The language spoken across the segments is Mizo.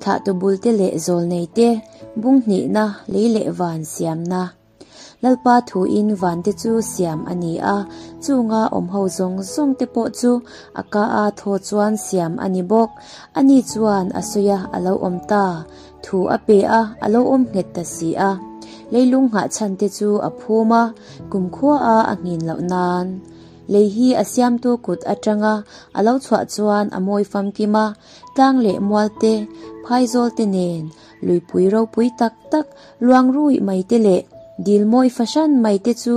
Thlahtu bulte leh zawlneite bung hnihna lei leh van siamna. Lalpa thuin vante chu siam a ni a, chunga awmho zawng zawng te pawh chu a ka a thaw chuan siam a ni bawk. Ani chuan a sawi a, a lo awm ta. Thu a pe a, a lo awm nghet ta si a. Leilung nghahchhan te chu a phum a, kumkhua a a nghin loh nan. Lei hi a siamtu kut atanga a lo chhuah chuan a mawi famkim a, tlang leh mual te, phaizawl te nen, luipui ropui tak tak luang ruih mai te leh dil mawi fahran mai te chu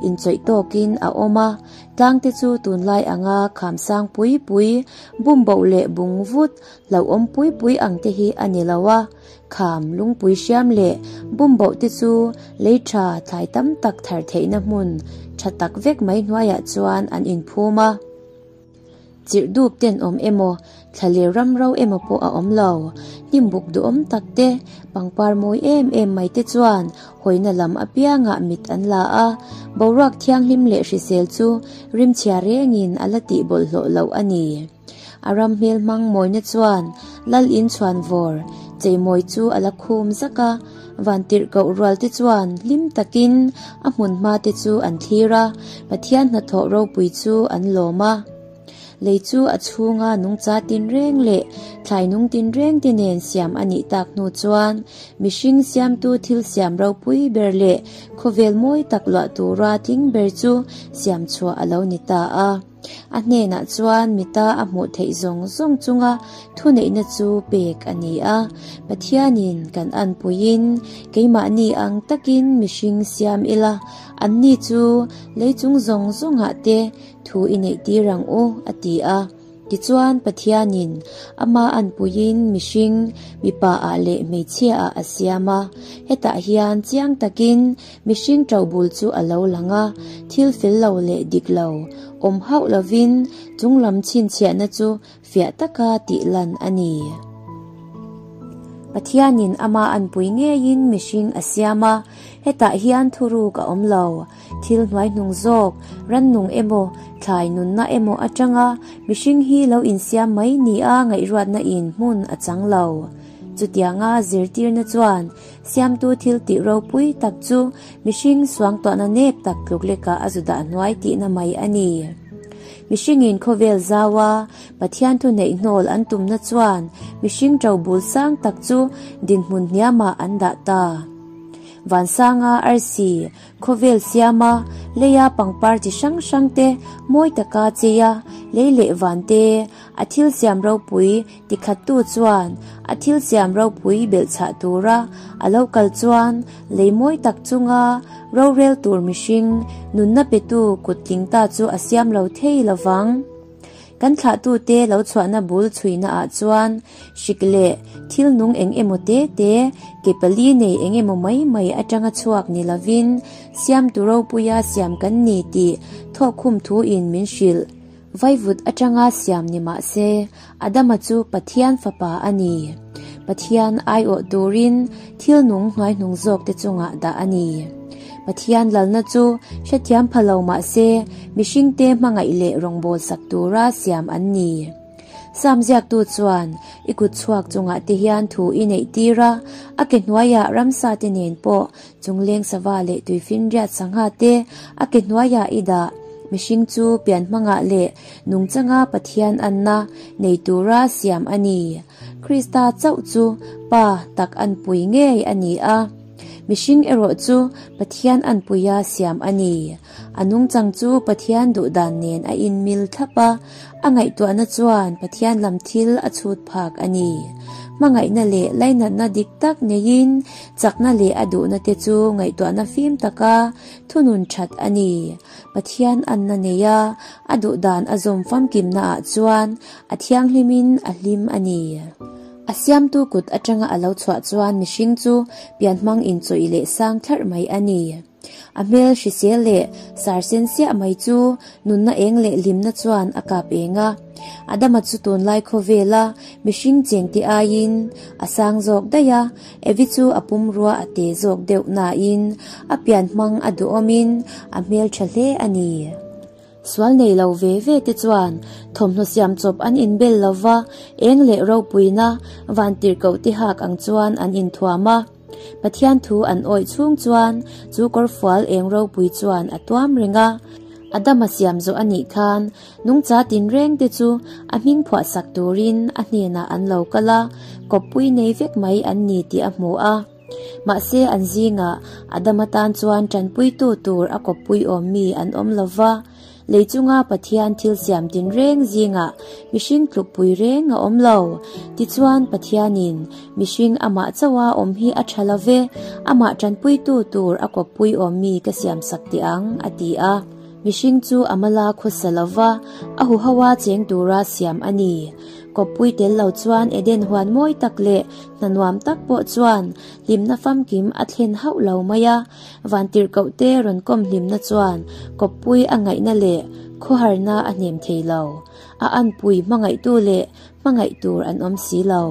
inchawih tawkin a awm a, tlang te chu tunlai anga kham sang pui pui, bumboh leh bung vut, hlauhawm pui pui ang te hi a ni lo a, kham lungpui hriam leh bumboh te chu lei tha thlai tam tak thar theihna hmun tha tak vek mai hnuaiah chuan an inphum a. Chirh dup ten awm emaw, thlaler ram ro emaw pawh a awm lo. Hnim buk duhawm tak te, pangpar mawi em em mai te chuan hawina lam apiangah mit an la a, boruak thianghlim leh hrisel chu rimchhia rengin a la tih bawlhhlawh loh a ni. A ram hmel hmang mawina chuan lal in chhuan vawr cheimawi chu a la khum zak a, vantirhkoh rual te chuan hlim takin a hmun hma te chu an thlir a, Pathian hnathawh ropui chu an lawm a. Lei chu a chhunga nungcha tinreng leh thlai nung tinreng te nen siam a nih tak hnu chuan mihring siamtu thil siam ropui ber leh khawvel mawi tak luah tura tling ber chu siam chhuah a lo ni ta a. A hnenah chuan mita a hmuh theih zawng zawng chunga thuneihna chu pek a ni a. Pathianin kan anpuiin keimahni ang takin mihring siam ila, anni chu lei chung zawng zawngah te thu i neihtir ang u, a ti a. Tichuan Pathianin ama anpuiin mihring mipa ah leh hmeichhia ah a siam a. Hetah hian chiang takin Mihring ṭobul chu a lo lang a, thil fel lo leh dik lo awm hauh lovin chunglam chhinchhiahna chu fiah taka tih lan a ni. Pathianin ama anpui ngeiin mihring a siam a, hetah hian thuruk a awm lo. Thil hnuaihnung zawk, rannung emaw, thlai nunna emaw atanga mihring hi lo insiam mai nia ngaihruatna in hmun a chang lo. Chutianga zirtirna chuan Siamtu thil tih ropui tak chu mihring suangtuahna nep tak tluk lekah a zu dah hnuai tihna mai a ni. Mihringin khawvel zaua Pathian thu neih hnawl an tumna chuan mihring ṭo bul sang tak chu dinhmun hniamah an dah ta. Vansanga arsi Khawvel siama leia pangpar chi hrang hrang te mawi taka cheia lei leh van te a thil siam ropui tikhattu chuan a thil siam ropui belhchhah tura a lo kal chuan lei mawi tak chunga rorel tur mihring nunna petu kut tling ta chu a siam lo thei lovang. Kan thlahtute lo chhuahna bul chhuihna ah chuan hrik leh thil nung eng emaw te te, ke pali nei eng emaw mai mai atanga chhuak ni lovin Siamtu ropuia siam kan ni tih thawkkhum thu in min hrilh. Vaivut atanga siam ni mah se, Adama chu Pathian fapa a ni. Pathian aiawh turin thil nung hnuaihnung zawk te chungah dah a ni. Pathian lalna chu hrethiam pha lo mah se, mihringte hmangaih leh rawngbâwl sak tura siam an ni. Sam ziaktu chuan, I kut chhuak chungah te hian thu i neih tir a, a ke hnuaiah ramsa te nen pawh chungleng sava leh tuifinriat sangha te a ke hnuaiah i dah. Mihring chu pian hmangah leh nungchanga Pathian anna nei tura siam a ni. Krista chauh chu Pa tak anpui ngei a ni a. Mihring erawh chu Pathian anpuia siam a ni. A nungchang chu Pathian duhdan nen a inmil thlap a, a ngaihtuahna chuan Pathian lam thil a chhut phak a ni. Hmangaihna leh lainatna dik tak neiin chakna leh a duhna te chu ngaihtuahna fim taka thunun that a ni. Pathian anna nei a, a duhdan a zawm famkimnaah chuan a thianghlimin a hlim a ni. A siamtu kut atanga a lo chhuah chuan mihring chu pianhmang inchawih leh sang thlarh mai a ni. A hmel hrisel leh sar sen siah mai chu nunna eng leh hlimna chuan a kap eng a. Adama chu tunlai khawvela mihring chengte aiin a sang zawk daih a, Evi chu a pumrua a te zawk deuh nain a pianhmang a duhawmin a hmeltha hle a ni. Sual nei lo ve ve te chuan thawmhnaw siam chawp an inbel lo va, eng leh ropuina vantirhkoh te hak ang chuan an inthuam a. Pathian thu an awih chhung chuan chu kawrfual eng ropui chuan a tuam reng a. Adama siam zawh a nih khan nungcha tinreng te chu a hming phuah sak turin a hnenah an lo kal a, kawppui nei vek mai an ni tih a hmu a. Mahse an zingah Adama tan chuan tanpuitu tur a kawppui awm mi an awm lo va. Lei chunga Pathian thil siam tinreng zingah mihring tlukpui reng a awm lo. Tichuan Pathianin mihring amah chauha awm hi a tha lo ve, amah tanpuitu tur a kawppui awm mi ka siamsak teh ang, a ti a. Mihring chu a mala khawsa lo va, a huhoa cheng tura siam a ni. Kawppui tel lo chuan Eden huan mawi tak leh hna nuam tak pawh chuan hlimna famkim a thlen hauh lo mai a. Vantirhkohte rawn kawm hlimna chuan kawppui a ngaihna leh khawharna a hnem thei lo. A anpui hmangaihtu leh hmangaih tur an awm si lo.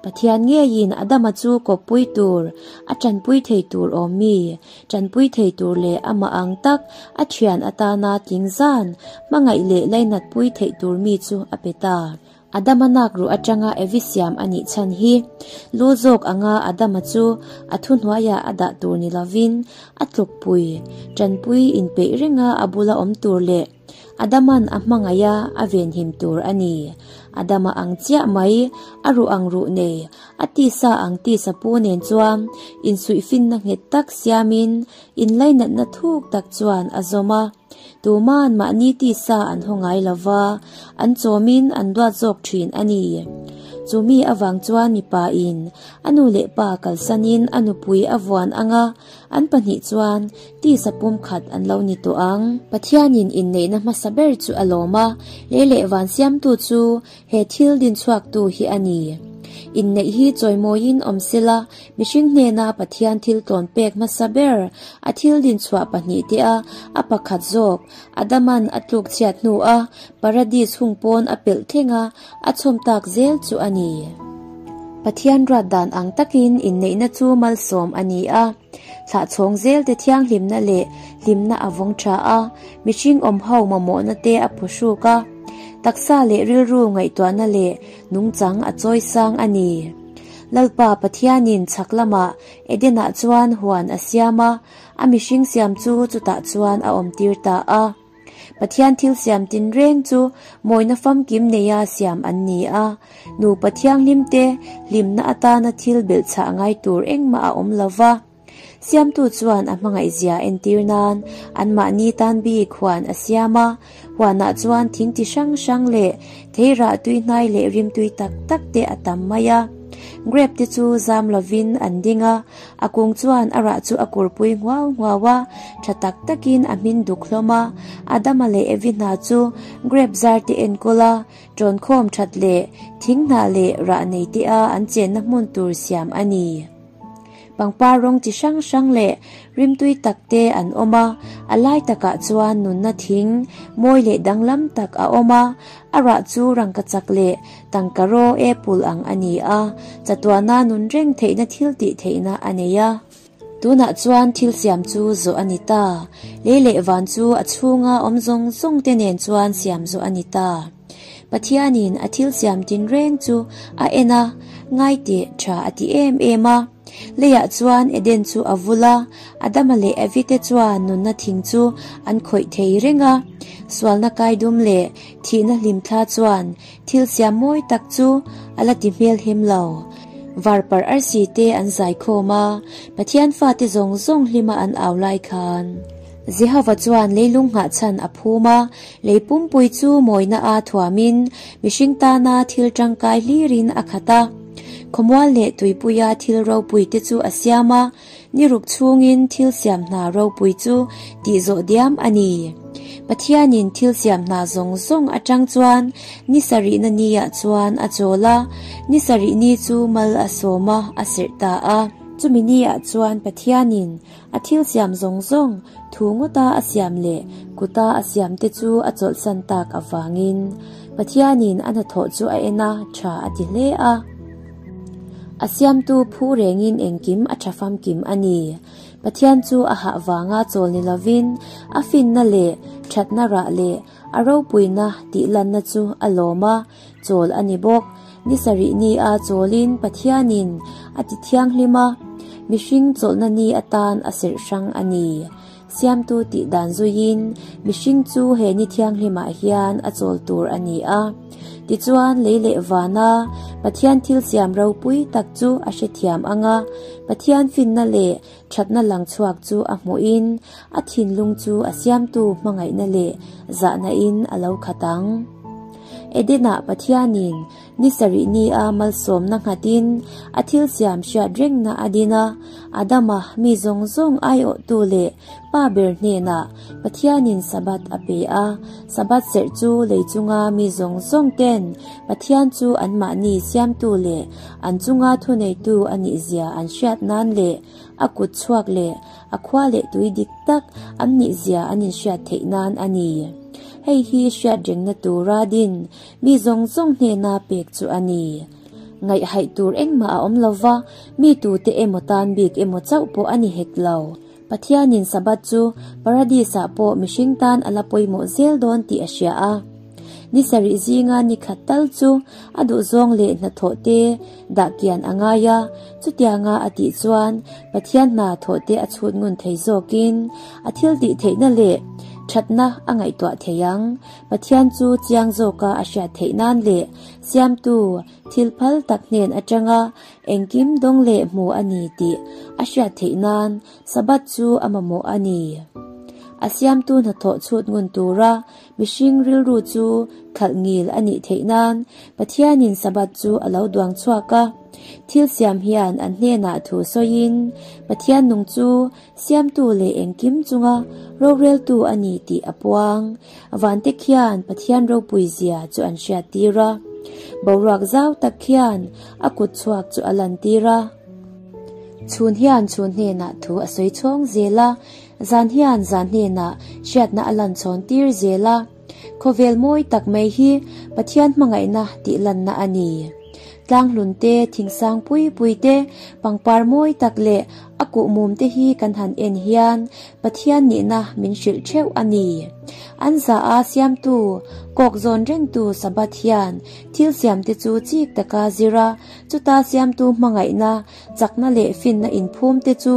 Pathian ngeiin Adama chu kawppui tur, a tanpui thei tur awm mi, tanpui thei tur leh amah ang tak a thian atana tling zan, hmangaih leh lainatpui theih tur mi chu a pe ta. Adama nak ruh atanga Evi siam a nih chhan hi lu zawk anga Adama chu a thuhnuaiah a dah tur ni lovin a tlukpui, tanpui inpeih renga a bula awm tur leh Adaman a hmangaih a, a venhim tur a ni. Adama ang chiah mai, a ruh ang ruh nei, a tisa ang tisa pu nen chuan insuihfinna nghet tak siamin inlainatna thuk tak chuan a zawm a. Tuman mahni tisa an haw ngai lo va, an chawmin an duat zawk thin a ni. Chumi avang chuan mipa in a nu leh pa kalsanin a nupui a vuan ang a, An pahnih chuan tisa pumkhat an lo ni tawh ang. Pathianin inneihna hmasa ber chu a lawm a, lei leh van siamtu chu he thil dinchhuaktu hi a ni. Inneih hi chawimawiin awm sela, mihring hnena Pathian thil tlawn pek hmasa ber a thil dinchhuah pahnih te a a pakhat zawk Adaman a tluk chhiat hnua Paradis hung pawn a pelh thleng a, a chhawm tak zel chu a ni. Pathian ruat dan ang takin inneihna chu malsawm a ni a, thlahchhawng zelte thianghlimna leh hlimna a vawng tha a, mihring awm ho mamawhna te a phuhruk a, taksa leh rilru ngaihtuahna leh nungchang a chawisang a ni. Lalpa Pathianin chhak lamah Edenah chuan huan a siam a, a mihring siam chu chutah chuan a awmtir ta a. Pathian thil siam tinreng chu mawina famkim neia siam an ni a, nupa thianghlimte hlimna atana thil belhchhah ngai tur engmah a awm lo va. Siamtu chuan a hmangaihzia entir nan anmahni tan bik huan a siam a, huanah chuan thing ti hrang hrang leh theirah tuihnai leh rimtui tak tak te a tam mai a. Grape te chu zam lovin an ding a, A kung chuan a rah chu a kurpui nghuau nghuau a, tha tak takin a hmin duk hlawm a. Adama leh Evi hna chu grape zar te enkawl a, ṭawnkhawm that leh thing hnah leh rah nei te a an chenna hmun tur siam a ni. Pangpar rawng chi hrang hrang leh rimtui tak te an awm a, a lai takah chuan nunna thing mawi leh danglam tak a awm a, a rah chu rangkachak leh Tangkaraw apple ang a ni a, chatuana nun reng theihna thil tih theihna a nei a. Tunah chuan thil siam chu zawh a ni ta. Lei leh van chu a chhunga awm zawng zawng te nen chuan siam zawh a ni ta. Pathianin a thil siam tinreng chu a en a, ngaiteh tha a ti em em a. Leiah chuan Eden chu a vul a, Adama leh Evi te chuan nunna thing chu an khawih thei reng a. Sualna kaidum leh thihna hlimthla chuan thil siam mawi tak chu a la ti hmel him lo. Varparh arsi te an zaikhawm a, Pathian fate zawng zawng hlima an au lai khan. Jehova chuan leilung nghahchhan a phum a, lei pumpui chu mawina a thuamin mihring tana thil tangkai hlirin a khat a. Khawmual leh tuipuia thil ropui te chu a siam a, ni ruk chhungin thil siam hna ropui chu tih zawh diam a ni. Pathianin thil siam hna zawng zawng atang chuan ni sarihna niah chuan a chawl a, ni sarih ni chu mal a sawm a, a serh ta a. Chumi niah chuan Pathianin A thil siam zawng zawng, thu ngawta a siam leh kuta a siamte chu a chawlhsan tak avangin Pathianin a hnathawh chu a en a, tha a ti hle a. A siamtu phu rengin engkim a tha famkim a ni. Pathian chu a hah vanga chawl ni lovin a finna leh thatna rah leh a ropuina tih lanna chu a lawm a, chawl a ni bawk. Ni sarih ni a chawlin Pathianin a ti thianghlim a, mihring chawlhna ni atan a serh hrang a ni. Siamtu tih dan zuiin mihring chu he ni thianghlimah hian a chawl tur a ni a. Tichuan lei leh vana Pathian thil siam ropui tak chu a hrethiam ang a, Pathian finna leh thatna lang chhuak chu a hmuhin a thinlung chu a siamtu hmangaihna leh zahna in a lo khat ang. Edenah Pathianin Ni sarih ni a malsawmna nghatin a thil siam hriat rengna a din a, Adama mi zawng zawng aiawhtu leh pa ber hnenah Pathianin Sabbath a pe a. Sabbath serh chu lei chunga mi zawng zawng ten Pathian chu anmahni siamtu leh an chunga thuneitu a nihzia an hriat nan leh a kut chhuak leh a khua leh tui dik tak an nihzia an inhriat theih nan a ni. Hei hi hriat rengna tura din Mi zawng zawng hnena pek chu a ni. Ngaihhaih tur engmah a awm lo va, mi tute emaw tan bik emaw chauh pawh a ni hek lo. Pathianin Sabbath chu Paradis-ah pawh mihring tan a la pawimawh zel dawn tih a hria a. Ni sarih zinga ni khat tal chu a duhzawng leh hnathawh te dah kian a ngai a, chutianga a tih chuan Pathian hna thawh te a chhut ngun thei zawkin a thil tih theihna leh thatna a ngaihtuah thei ang. Pathian chu chiang zawka a hriat theih nan leh Siamtu thil phal tak hnen atanga engkim dawng leh hmu a ni tih a hriat theih nan Sabbath chu a mamawh a ni. A Siamtu hnathawh chhut ngun tura mihring rilru chu khalh ngil a nih theih nan Pathianin Sabbath chu a lo duang chhuak a. Thil siam hian an hnenah thu sawiin Pathian nung chu Siamtu leh engkim chunga roreltu a ni tih a puang. Vante khian Pathian ropui zia chu an hriattir a. Boruak zau tak khian a kut chhuak chu a lantir a. Chhun hian chhun hnenah thu a sawi chhawng zel a, zan hian zan hnenah hriatna a lan chhawn tir zel a. Khawvel mawi tak mai hi Pathian hmangaihna tih lanna a ni. Tlanghlun te, thingsang pui pui te, pangpar mawi tak leh a kuhmum te hi kan han en hian Pathian nihna min hrilh theuh a ni. An za a siamtu, kawk zawn rengtu Sabbath hian thil siam te chu chik taka zir a, chuta siamtu hmangaihna, chakna leh finna inphum te chu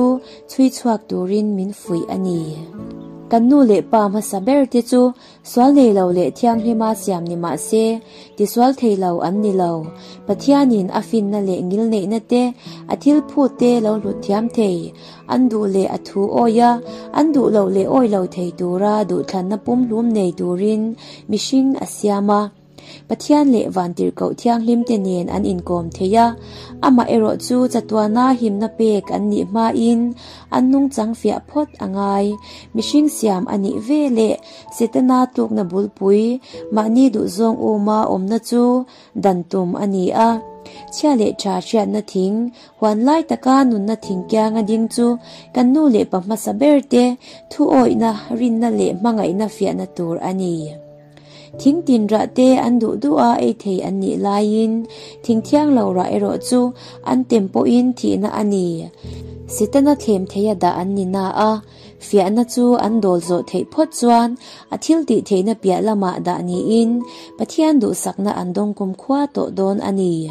chhui chhuak turin min fuih a ni. Kan nu leh pa hmasa ber te chu Sual nei lo leh thianghlima siam ni mah se, tisual thei lo an ni lo. Pathianin a finna leh ngilneihna te, a thil phut te lo hlut thiam thei. An duh leh a thu awi a, an duh loh leh awi lo thei tura duhthlanna pumhlum nei turin mihring a siam a. Pathian leh Vantirhkoh thianghlimte nen an inkawm thei a, amaherawh chu chatuana himna pek an nih hmain an nungchang fiah phawt a ngai. Mihring siam a nih ve leh Setana tlukna bulpui, mahni duhzawng uma awmna chu dan tum a ni a. Chhia leh tha hriatna thing, huan lai taka nunna thing kianga ding chu kan nu leh pa hmasa berte thuawihna, rinna leh hmangaihna fiahna tur a ni. Thing tin rah te an duh duh a ei thei an nih laiin thing thiang lo rah erawh chu an tem pawhin thihna a ni. Setana thlem theia dah an ni na a, fiahna chu an dawl zawh theih phawt chuan a thil tih theihna piah lamah dah niin Pathian duhsakna an dawng kumkhua tawh dawn a ni.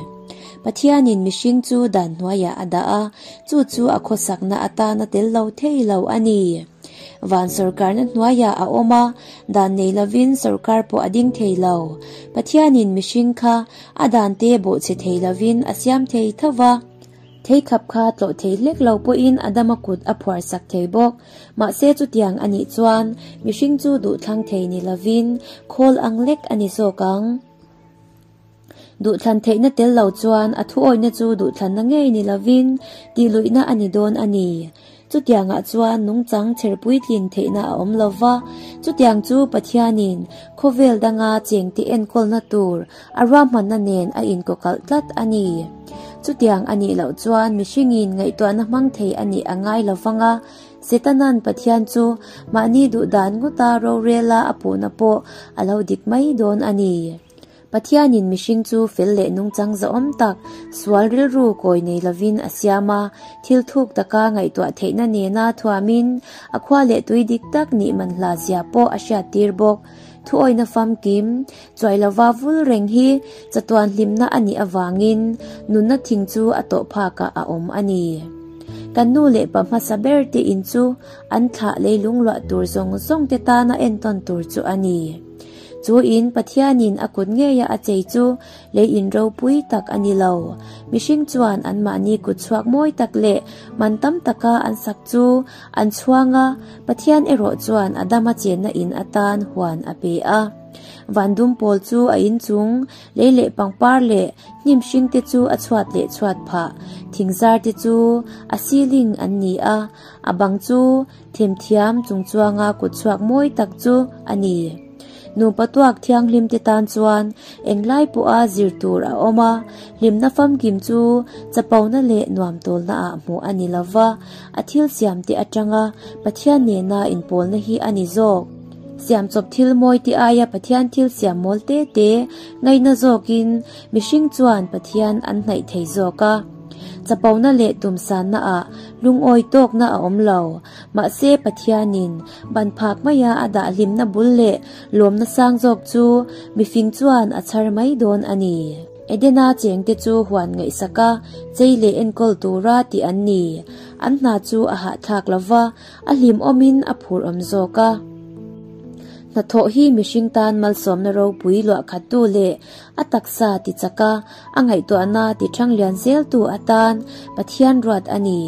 Pathianin mihring chu dan hnuaiah a dah a, chu chu a khawsakna atana tel lo thei lo a ni. Van sawrkarna hnuaiah a awm a, dan nei lovin sawrkar pawh a ding thei lo. Pathianin mihring kha a dante bawhchhe thei lovin a siam thei tho va. Theikhap kha tlawh thei hlek lo pawhin Adama kut a phuar sak thei bawk. Mahse chutiang a nih chuan mihring chu duhthlang thei ni lovin khawl ang lek a ni zawk ang. Duhthlan theihna tel lo chuan a thuawihna chu duhthlanna ngei ni lovin tihluihna a ni dawn a ni. Chutiangah chuan nungchang chher puitlin theihna a awm lo va, chutiang chu Pathianin khawvel danga chengte enkawlna tur a ruahmanna nen a inkawkalh tlat a ni. Chutiang a nih loh chuan mihringin ngaihtuahna hmang thei a nih a ngai lo vang a, Setanan Pathian chu mahni duhdan ngawta rorela a puhna pawh a lo dik mai dawn a ni. Pathianin mihring chu fel leh nungchang zahawm tak, sual rilru kawi nei lovin a siam a, thil thuk taka ngaihtuah theihna nena thuamin a khua leh tui dik tak nih manhla zia pawh a hriattir bawk. Thuawihna famkim, chuai lova vul reng hi chatuan hlimna a nih avangin nunna thing chu a tawh phakah a awm a ni. Kan nu leh pa hmasa ber te in chu an thlah leilung luah tur zawng zawng te tana entawn tur chu a ni. Chu in Pathianin a kut ngeia a chei chu lei in ropui tak a ni lo. Mihring chuan anmahni kut chhuak mawi tak leh man tam taka an sak chu an chhuang a, Pathian erawh chuan Adama chenna in atan huan a pe a. Van dum pawl chu a inchung, lei leh pangpar leh hnim hring te chu a chhuat leh chhuat phah, thingzar te chu a ceiling an ni a, a bang chu themthiam chungchuanga kutchhuak mawi tak chu a ni. Nupa tuak thianghlim te tan chuan englai pawha zir tur a awm a, hlimna famkim chu chapona leh nuamtawlna ah hmuh a ni lova, a thil siam te atanga Pathian nena inpawlna hi a ni zawk. Siamchawp thil mawi te aia Pathian thil siam mawl te te ngaihna zawkin mihring chuan Pathian an hnaih thei zawk a. Chapona leh tumsanna ah lungawi tawkna a awm lo. Mahse Pathianin ban phak maia a dah hlimna bul leh lawmna sang zawk chu mifing chuan a chhar mai dawn a ni. Edena chengte chu huan ngaihsaka chei leh enkawl tura tih an ni. An hna chu a hahthlak lova, a hlimawmin a phur awm zawk a. Hnathawh hi mihring tan malsawmna ropui luahkhattu leh a taksa tichaka a ngaihtuahna tithanglian zeltu atan Pathian ruat a ni.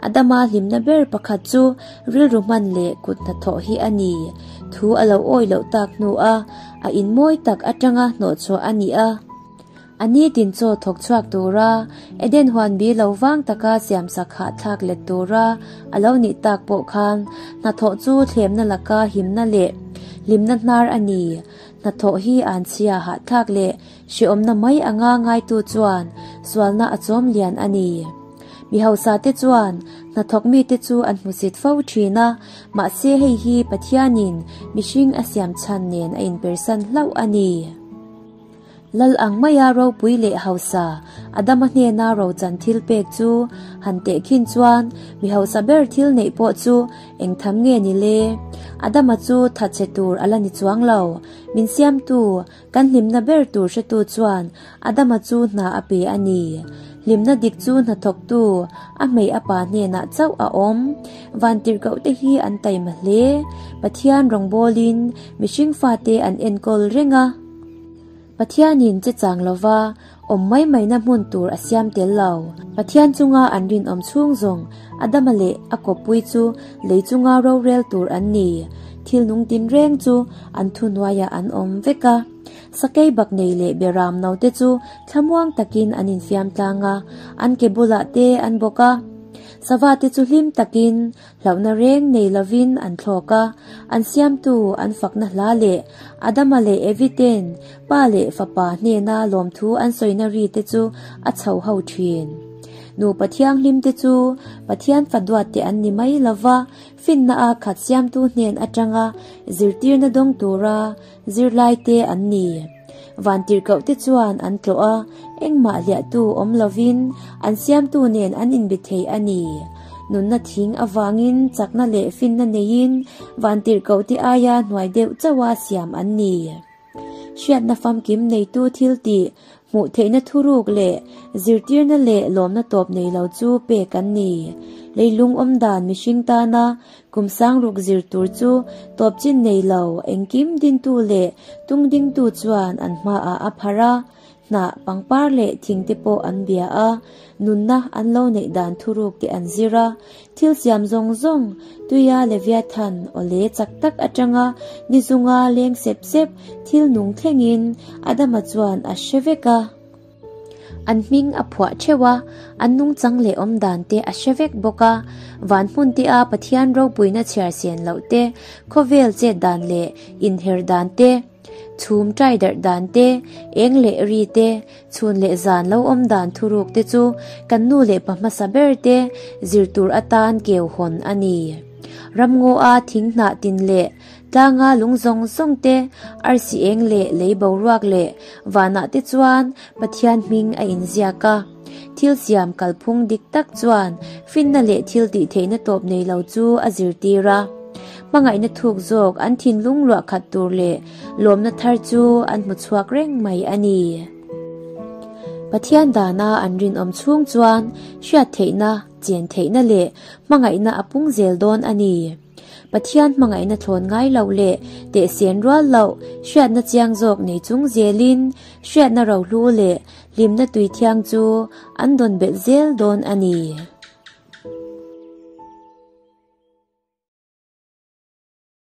Adama hlimna ber pakhat chu rilru hman leh kut hnathawh hi a ni. Thu a lo awi loh tak hnu a, a in mawi tak atanga hnawhchhuah a ni a. A nitin chaw thawk chhuak tura Eden huan bi lo vang taka siamsak hahthlak let tura a lo nih tak pawh khan hnathawh chu thlemna laka himna leh hlimna hnar a ni. Hnathawh hi an chhia hahthlak leh hrehawmna mai anga ngaitu chuan sualna a chawm lian a ni. Mi hausa te chuan hnathawk mite chu an hmusit fo thin a, mahse hei hi Pathianin mihring a siam chhan nen a inpersan hlauh a ni. Lal ang maia ropui leh hausa Adama hnena rochan thil pek chu han tehkhin chuan mi hausa ber thil neih pawh chu eng tham nge ni le? Adama chu thatchhe tur a la ni chuang lo. Min siamtu, kan hlimna ber tur hretu chuan Adama chu hna a pe a ni. Hlimna dik chu hnathawktu, a hmei a pa hnenah chauh a awm. Vantirhkohte hi an taima hle. Pathian rawngbawlin mihring fate an enkawl reng a. Pathianin che chang lova awm mai maina hmun tur a siam tel lo. Pathian chunga an rinawm chhung zawng Adama leh a kawppui chu lei chunga rorel tur an ni. Thil nung tinreng chu an thuhnuaiah an awm vek a. Sakei bak nei leh beram naute chu thlamuang takin an infiam tlang a, an ke bulah te an bawk a. Sava te chu hlim takin Hlauhna reng nei lovin an thlawk a, an siamtu an fakna hla leh Adama leh Evi ten pa leh fapa hnena lawmthu an sawina ri te chu a chho ho thin. Nupa thianghlim te chu Pathian fa duat te an ni mai lova, finna a khat siamtu hnen atanga zirtirna dawng tura zirlai te an ni. Vantirhkoh te chuan an tlawh a, engmah hliahtu awm lovin an siamtu nen an inbe thei a ni. Nunna thing avangin chakna leh finna neiin vantirhkoh te aia hnuai deuh chauha siam an ni. Hriatna famkim neitu thil tih, hmuh theihna thuruk leh zirtirna leh lawmna tawp nei lo chu pek an ni. Leilung awm dan mihring tana Kum sangruk zir tur chu tawp chin nei lo, engkim dintu leh tung dingtu chuan an hmaah a pharh a, hnah, pangpar leh thing te pawh an bia a, nunna an lo neih dan thuruk te an zir a, thil siam zawng zawng, tuia Leviathan awle chak tak atanga ni zunga leng sep sep thil nung thlengin Adama chuan a hre vek a. An hming a phuah theuh a, an nungchang leh awm dan te a hre vek bawk a. Van hmun te a Pathian ropuina chhiar sen loh te, khawvel chet dan leh inher dan te, chhum tai darh dan te, eng leh ri te, chhun leh zan lo awm dan thuruk te chu kan nu leh pa hmasa ber te zir tur atan keu hawn a ni. Ramngaw a thing hnah tin leh. Tlanga lung zawng zawng te, arsi eng leh lei boruak leh vanah te chuan Pathian hming a inziak a. Thil siam kalphung dik tak chuan finna leh thil tih theihna tawp nei lo chu a zirtir a. Hmangaihna thuk zawk an thinlung luah khat tur leh lawmna thar chu an hmu chhuak reng mai a ni. Pathian dana an rinawm chhung chuan hriat theihna, chen theihna leh hmangaihna a pung zel dawn a ni. Pathian hmangaihna thlawn ngai loh leh tehsen rual loh hriatna chiang zawk nei chung zelin hriatna rohlu leh hlimna tui thiang chu an dawn belh zel dawn a ni.